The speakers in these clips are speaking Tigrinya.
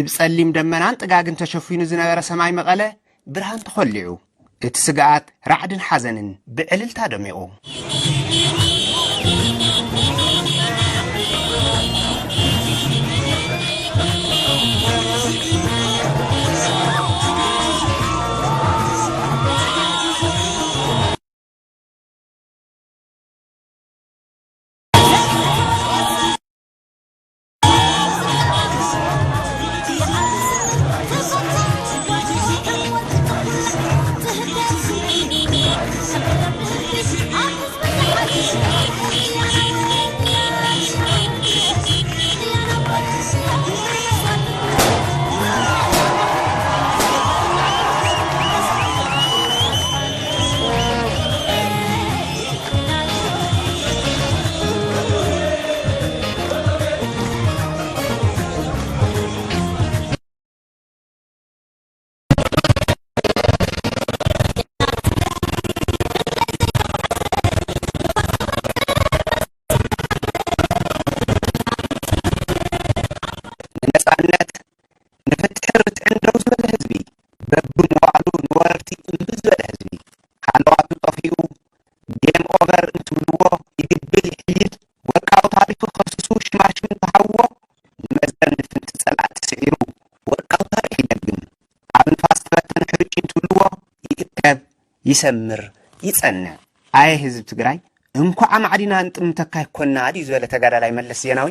ብጸሊም ደመናን ጥጋግን ተሸፊኑ ዝነበረ ሰማይ መቐለ ብርሃን ተኾሊዑ። እቲ ስግኣት ራዕድን ሓዘንን ብዕልልታ ደሚቑ። ንነጻነት፣ ንፍትሕን ርትዕን ደው ዝበለ ህዝቢ፣ በብመዋእሉ ንወረርቲ እምቢ ዝበለ ህዝቢ፣ ሃለዋቱ ጠፊኡ፣ ጌም ኦቨር እንትብልዎ ይግብል ይሕይል፣ ወርቃዊ ታሪኹ ከስሱ ሽማሽም እንትሃውዎ፣ ንመዘን ንፍንቲ ጸላእቲ ስዒሩ፣ ወርቃዊ ታሪኽ ይደግም። ኣብ ንፋስ ተበተነ ሕርጭ እንትብልዎ፣ ይእከብ፣ ይሰምር፣ ይጸንዕ። ኣየ ህዝቢ ትግራይ፣ እንኳዕ ኣማዕዲና እንጥምተካ ኣይኮና ድዩ ዝበለ ተጋዳላይ መለስ ዜናዊ?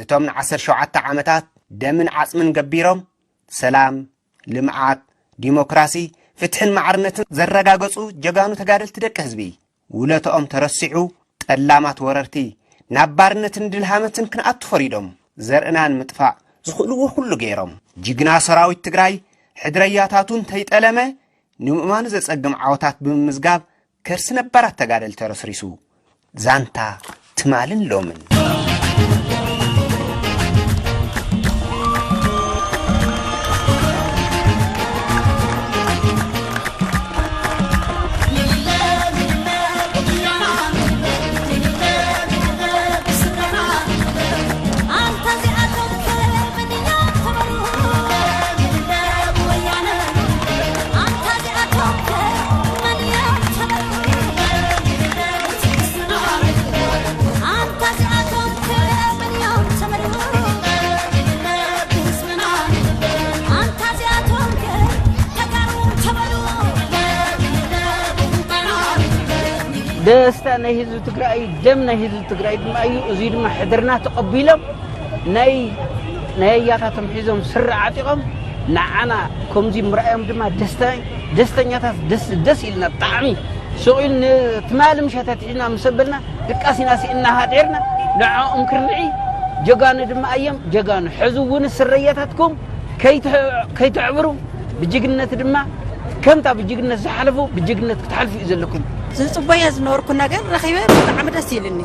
እቶም ንዓሰርተ ሸውዓተ ዓመታት ደምን ዓጽምን ገቢሮም፣ ሰላም፣ ልምዓት፣ ዲሞክራሲ፣ ፍትሕን ማዕርነትን ዘረጋገጹ ጀጋኑ ተጋደልቲ ደቂ ህዝቢ፣ ውለትኦም ተረሲዑ፣ ጠላማት ወረርቲ ናብ ባርነትን ድልሃመትን ክንኣቱ ፈሪዶም፣ ዘርእና ንምጥፋእ ዝኽእልዎ ኩሉ ገይሮም። ጅግና ሰራዊት ትግራይ ሕድረያታቱ እንተይጠለመ፣ ንምእማኑ ዘጸግም ዓወታት ብምምዝጋብ፣ ከርሲ ነባራት ተጋደልቲ ተረስሪሱ። ዛንታ ትማልን ሎምን። ደስታ ናይ ህዝቢ ትግራይ፣ ደም ናይ ህዝቢ ትግራይ ድማ እዩ። እዙይ ድማ ሕድርና ተቐቢሎም ናይ ናይ ኣያታቶም ሒዞም ስረ ዓጢቖም ንዓና ከምዚ ምርኣዮም ድማ ደስታ፣ ደስተኛታት፣ ደስ ደስ ኢልና ብጣዕሚ። ሱቕ ኢሉ ንትማሊ ምሸት ኣትሒዝና ምስ ኣበልና ድቃስ ኢና ስኢንና ሃዲርና ንዕኦም ክርንዒ። ጀጋኑ ድማ እዮም ጀጋኑ። ሕዚ እውን ስረያታትኩም ከይትዕ-፣ ከይተዕብሩ ብጅግነት ድማ ከምታ ብጅግነት ዝሓለፉ ብጅግነት ክትሓልፉ እዩ ዘለኩም። ዝጽበዮ ዝነበርኩ ነገር ረኺበ ብጣዕሚ ደስ ኢልኒ።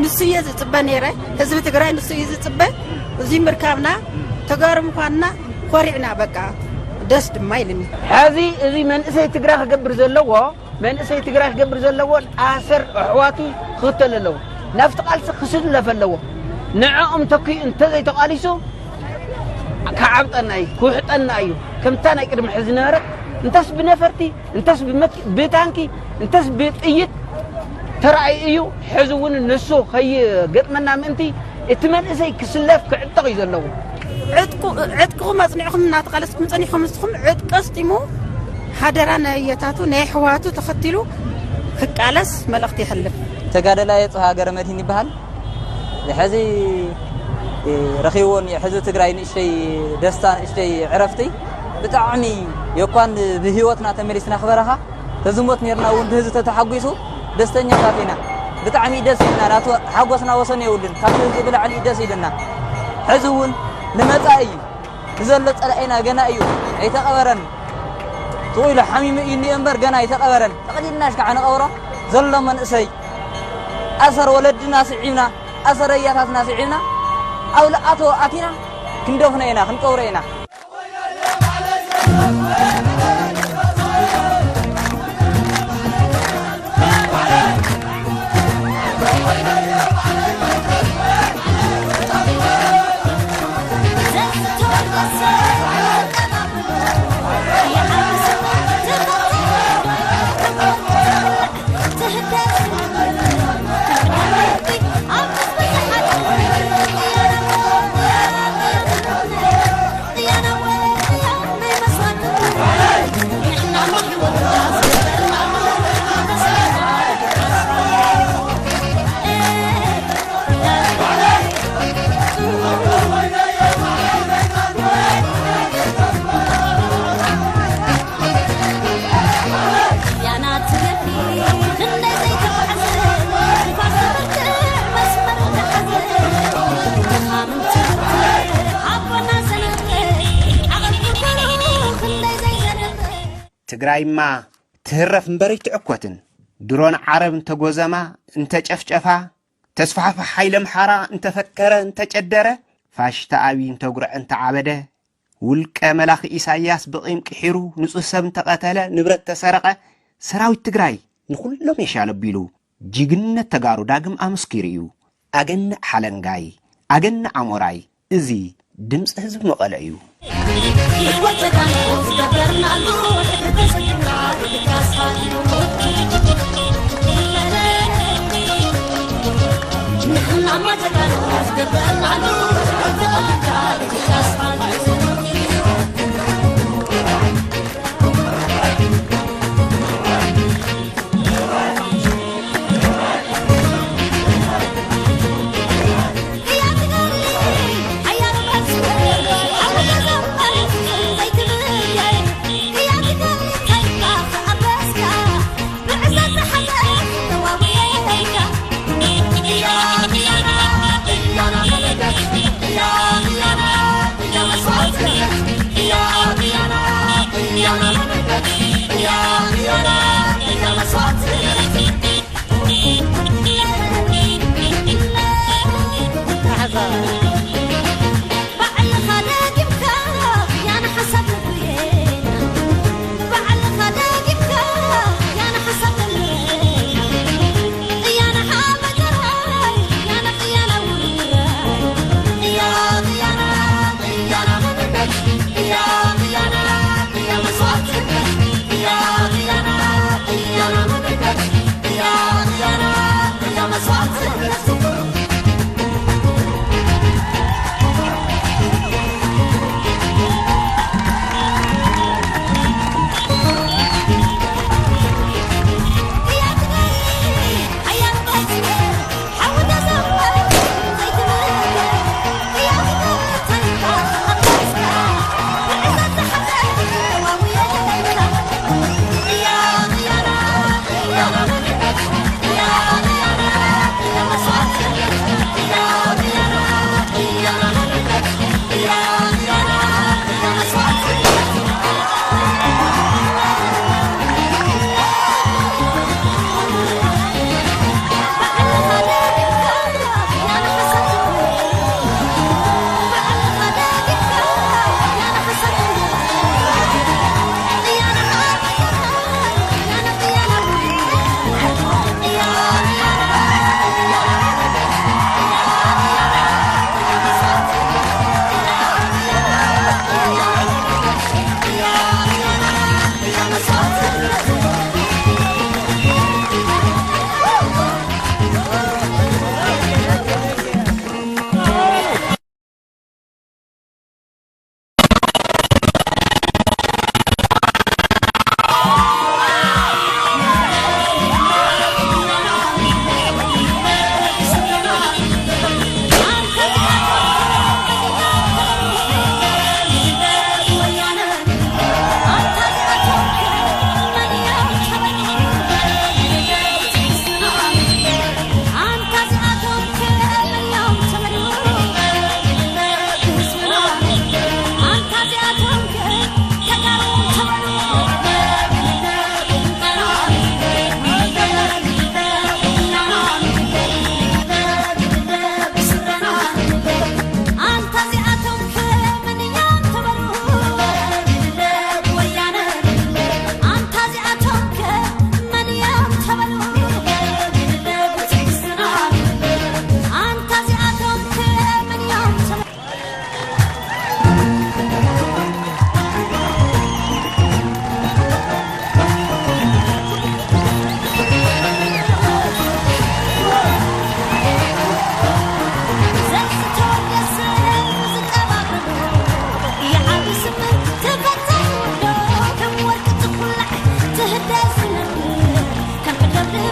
ንሱ እየ ዝጽበ ነይረ። ህዝቢ ትግራይ ንሱ እዩ ዝጽበ። እዚ ምርካብና ተጋሩ ምዃንና ኮሪዕና በቃ ደስ ድማ ኢልኒ። ሕዚ እዚ መንእሰይ ትግራይ ክገብር ዘለዎ መንእሰይ ትግራይ ክገብር ዘለዎ ኣሰር ኣሕዋቱ ክኽተል ኣለዎ። ናብቲ ቃልሲ ክስለፍ ኣለዎ። ንዕኦም ተኪኡ እንተዘይተቓሊሱ ክዓብጠና እዩ፣ ክውሕጠና እዩ። ከምታ ናይ ቅድሚ ሕዚ ነበረት እንተስ ብነፈርቲ፣ እንተስ ብመኪ-፣ ብታንኪ፣ እንተስ ብጥይት ተራእዩ እዩ። ሕዚ እውን ንሱ ከይገጥመና ምእንቲ እቲ መንእሰይ ክስለፍ ክዕጠቕ እዩ ዘለዎ። ዕጥቁ-፣ ዕጥቅኹም ኣጽኒዕኹም እናተቓለስኩም ጸኒሕኩም ንስኹም ዕጥቂ ኣስጢሙ ሓደራ ናይ ኣያታቱ ናይ ኣሕዋቱ ተኸቲሉ ክቃለስ መልእኽቲ ይሕልፍ። ተጋደላይ የጽሃ ገረመድህን ይበሃል። ሕዚ ረኺብዎ እኒኦ። ሕዚ ትግራይ ንእሽተይ ደስታ፣ ንእሽተይ ዕረፍቲ። ብጣዕሚ የኳን ብህይወትና ተመሊስና ክበረኻ፣ ተዝሞት ኔርና እውን ብህዝቢ ተተሓጒሱ ደስተኛታት ኢና። ብጣዕሚ ደስ ኢልና፣ ናቱ ሓጎስና ወሰን የብሉን። ካብቲ ህዝቢ ብላዕሊ ደስ ኢሉና። ሕዚ እውን ንመጻኢ እዩ። ንዘሎ ጸላኢና ገና እዩ፣ ኣይተቐበረን። ትቑ ኢሉ ሓሚሙ እዩ እኒኦ እምበር ገና ኣይተቐበረን። ጠቕሊልና ሽካዓ ንቐብሮ። ዘሎ መንእሰይ ኣሰር ወለድና ስዒብና፣ ኣሰር ኣያታትና ስዒብና፣ ኣብ ልኣቶ ኣቲና ክንደፍኖ ኢና፣ ክንቀብሮ ኢና። ትግራይማ ትህረፍ እምበር ኣይትዕኮትን። ድሮን ዓረብ እንተጎዘማ፣ እንተጨፍጨፋ፣ ተስፋሕፋሕ ሓይለ ኣምሓራ እንተፈከረ፣ እንተጨደረ፣ ፋሽስት ኣብይ እንተጉርዐ፣ እንተዓበደ፣ ውልቀ መላኺ ኢሳያስ ብቂም ቅሒሩ፣ ንጹህ ሰብ እንተቐተለ፣ ንብረት ተሰረቐ፣ ሰራዊት ትግራይ ንኹሎም የሻል ኣቢሉ ጅግንነት ተጋሩ ዳግም ኣመስኪሩ እዩ። ኣገናዕ ሓለንጋይ፣ ኣገናዕ ኣሞራይ፣ እዚ ድምፂ ህዝቢ መቐለ እዩ።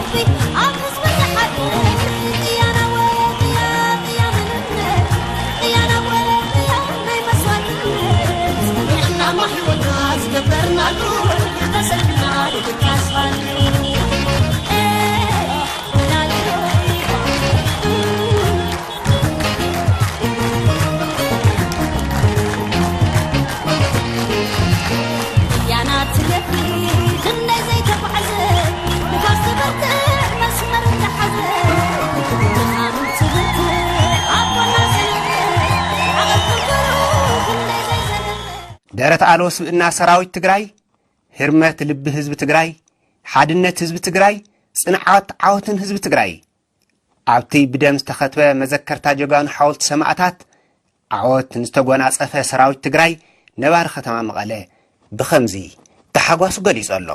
ኣብ ህዝቢ ዝሓድር ቅያና ወ-፣ ቅያ-፣ ቅያ መንነት፣ ቅያና ወ-፣ ቅያ ናይ መስዋእትነት። ንሕና እሞ ህይወትና ዝገበርናሉ፣ ተሰሊፍና ንቃለሰሉ። እያና ትለፊ ክንደይ ዘይተጓዕዘ፣ ንፋስ ትበርትዕ መስመር እንደሓዘ፣ ድኻም ትብርትዕ ኣብ ጎና ዘንብዕ፣ ዓቐብ ትንክሩ ክንደይ ዘይዘንብዕ። ደረት ኣልቦ ስብእና ሰራዊት ትግራይ፣ ህርመት ልቢ ህዝቢ ትግራይ፣ ሓድነት ህዝቢ ትግራይ፣ ጽንዓት ዓወትን ህዝቢ ትግራይ። ኣብቲ ብደም ዝተኸትበ መዘከርታ ጀጋኑ ሓወልቲ ሰማእታት ዓወት ንዝተጎናጸፈ ሰራዊት ትግራይ ነባሪ ከተማ መቐለ ብኸምዚ ታሕጓሱ ገሊጹ ኣሎ።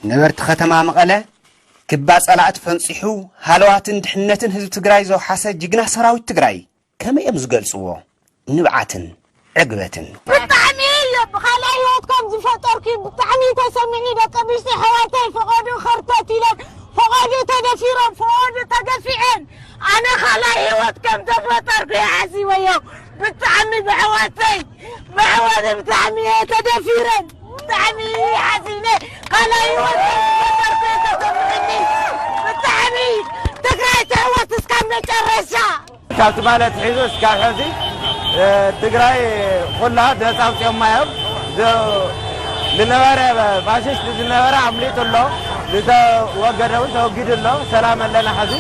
ነበርቲ ከተማ መቐለ ክባ ጸላእቲ ፈንጺሑ ሃለዋትን ድሕነትን ህዝቢ ትግራይ ዘውሓሰ ጅግና ሰራዊት ትግራይ ከመይ እዮም ዝገልጽዎ? ንብዓትን ዕግበትን። ብጣዕሚ እየ ብኻልኣይ ህይወት ከም ዝፈጠርኩ ብጣዕሚ ተሰሚዑ። ደቂ ኣንስትዮ ኣሕዋተይ ፈቐዱ ኸርተት ኢለን፣ ፈቐዱ ተደፊሮም፣ ፈቐዱ ተገፊዐን፣ ኣነ ኻልኣይ ህይወት ከም ተፈጠርኩ እየ ሓሲበዮ። ብጣዕሚ ብኣሕዋተይ፣ ብኣሕዋተይ ብጣዕሚ እየ ተደፊረን። ብጣዕሚ ሓሲነ ካልኣይ ህይወት ከም ዝፈጠርኩ እየ ተሰሚዕኒ። ብጣዕሚ ትግራይ ትዕወት እስካብ መጨረሻ። ካብ ትማሊ ኣትሒዙ እስካብ ሕዚ፣ እ፣ ትግራይ ኩላ ነፃ ኣውፂኦማ እዮም። ዝ-፣ ዝነበረ ፋሽስት ዝነበረ ኣምሊጡ ኣሎ፣ ዝተወገደ እውን ተወጊዱ ኣሎ። ሰላም ኣለና ሕዚ።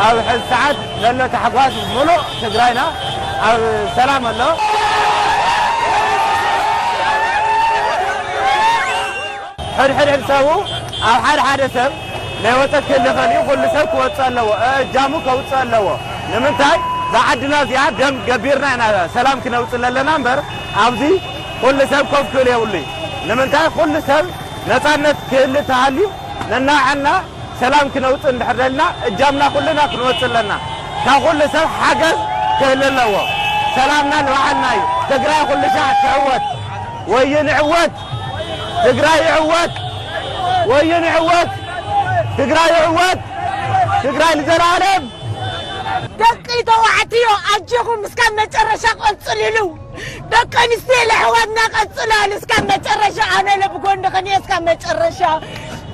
ኣብ ሕዚ ሰዓት ዘሎ ታሕጓስ ሙሉእ ትግራይና ኣብ ሰላም ኣሎ። ሕድሕድ ሰብ ኣብ ሓደ ሓደ ሰብ ናይ ወፀት ክህልኸል እዩ። ኩሉ ሰብ ክወፅእ ኣለዎ፣ እጃሙ ከውፅእ ኣለዎ። ንምንታይ? እዛ ዓድና እዚኣ ደም ገቢርና ኢና ሰላም ክነውፅእ ለለና እምበር ኣብዚ ኩሉ ሰብ ኮፍ ክብል የብሉ እዩ። ንምንታይ? ኩሉ ሰብ ነፃነት ክህሊ ተሃልዩ ነናዕና ሰላም ክነውፅእ እንድሕር ደልና እጃምና ኩልና ክንወፅእ ኣለና። ካብ ኩሉ ሰብ ሓገዝ ክህሊ ኣለዎ። ሰላምና ንባዕልና እዩ። ትግራይ ኩሉ ሻዕ ትዕወት። ወይን ይዕወት! ትግራይ ይዕወት! ወይን ይዕወት! ትግራይ ይዕወት! ትግራይ ንዘለኣለም! ደቂ ተባዕትዮ ኣጆኹም እስካብ መጨረሻ ቀጽልሉ። ደቂ ኣንስትዮ ለሕዋትና ቀጽላሉ እስካብ መጨረሻ። ኣነ ለብጎንኽን እየ እስካብ መጨረሻ።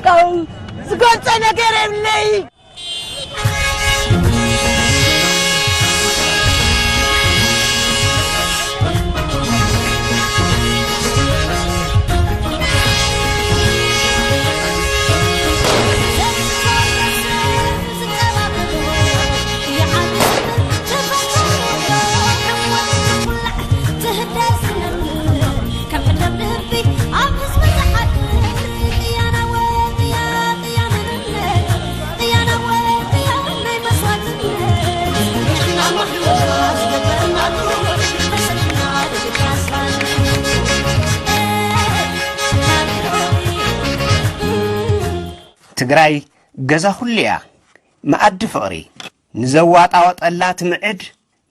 ካው ዝገልጸ ነገር የብለይ። ትግራይ ገዛ ኩሉ እያ፣ መኣዲ ፍቕሪ። ንዘዋጣወጠላ ትምዕድ፣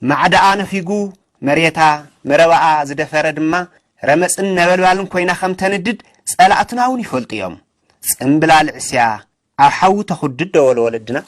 ማዕዳኣ ነፊጉ፣ መሬታ መረባኣ ዝደፈረ ድማ፣ ረመጽን ነበልባልን ኮይና ከም ተንድድ ጸላእትና እውን ይፈልጡ እዮም። ጽምብላል ዕስያ ኣብ ሓዊ ተኹድድ ዶ በሉ ወለድና።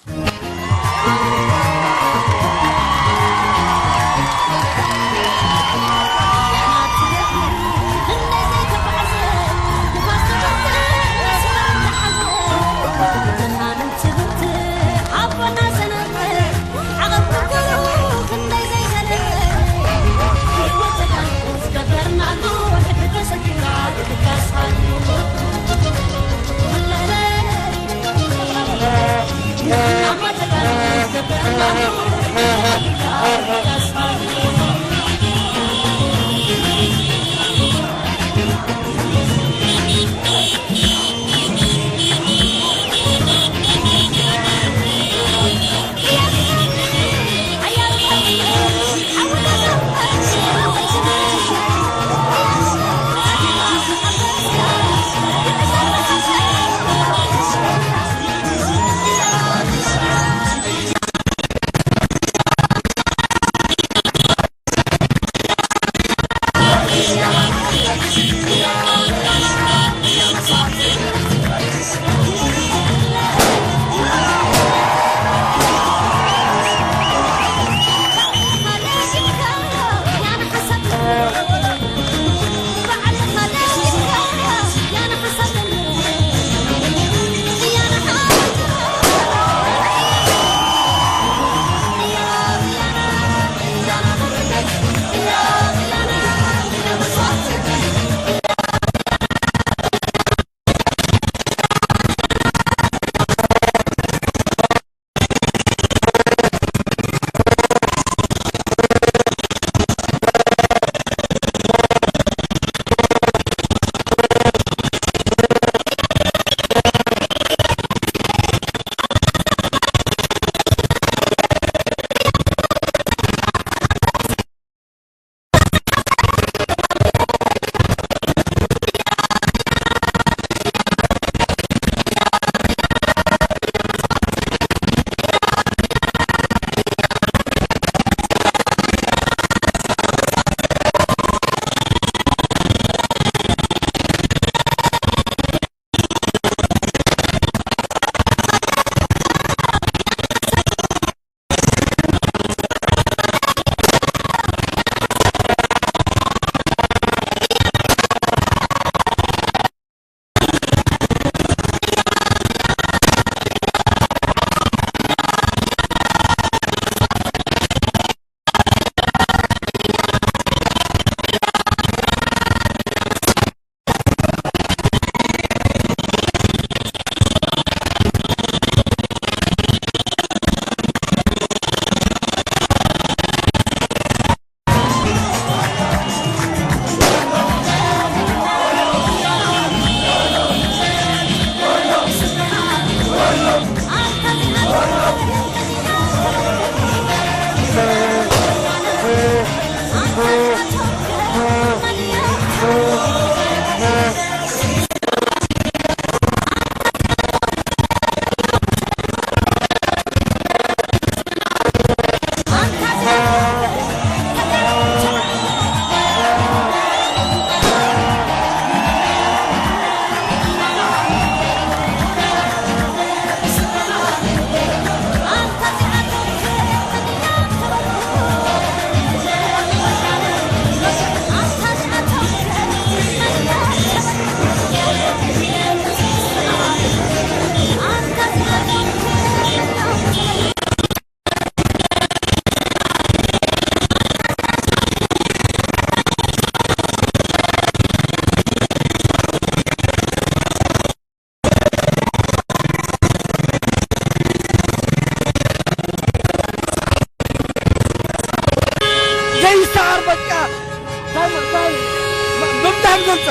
ብምንታይ ንገልጾ?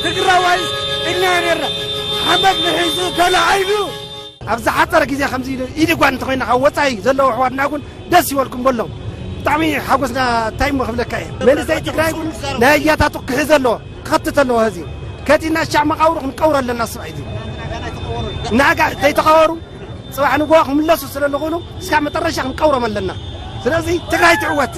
ትግራዋይ ኢልና ነርና። ሓመድ ንሒዙ ገለ ኣይብሉ። ኣብ ዝሓፀረ ግዜ ከምዚ ኢሉ ኢድ ጓል እንተኮይና ካብ ወፃኢ ዘለዉ ኣሕዋትና እውን ደስ ይበልኩም በሎም። ብጣዕሚ ሓጎስና እንታይ እሞ ክብለካ እየ። መንእሰይ ትግራይ እውን ናይ ኣያታቱ ክሕዝ ኣለዎ፣ ክኸትት ኣለዎ። ህዚ ከቲና ሻዕ መቃብሩ ክንቀብሮ ኣለና። ስብዒ ናጋ ተይተቐበሩ ፅባሕ ንግሆ ክምለሱ ስለ ዝኾኑ እስካብ መጠረሻ ክንቀብሮም ኣለና። ስለዚ ትግራይ ትዕወት።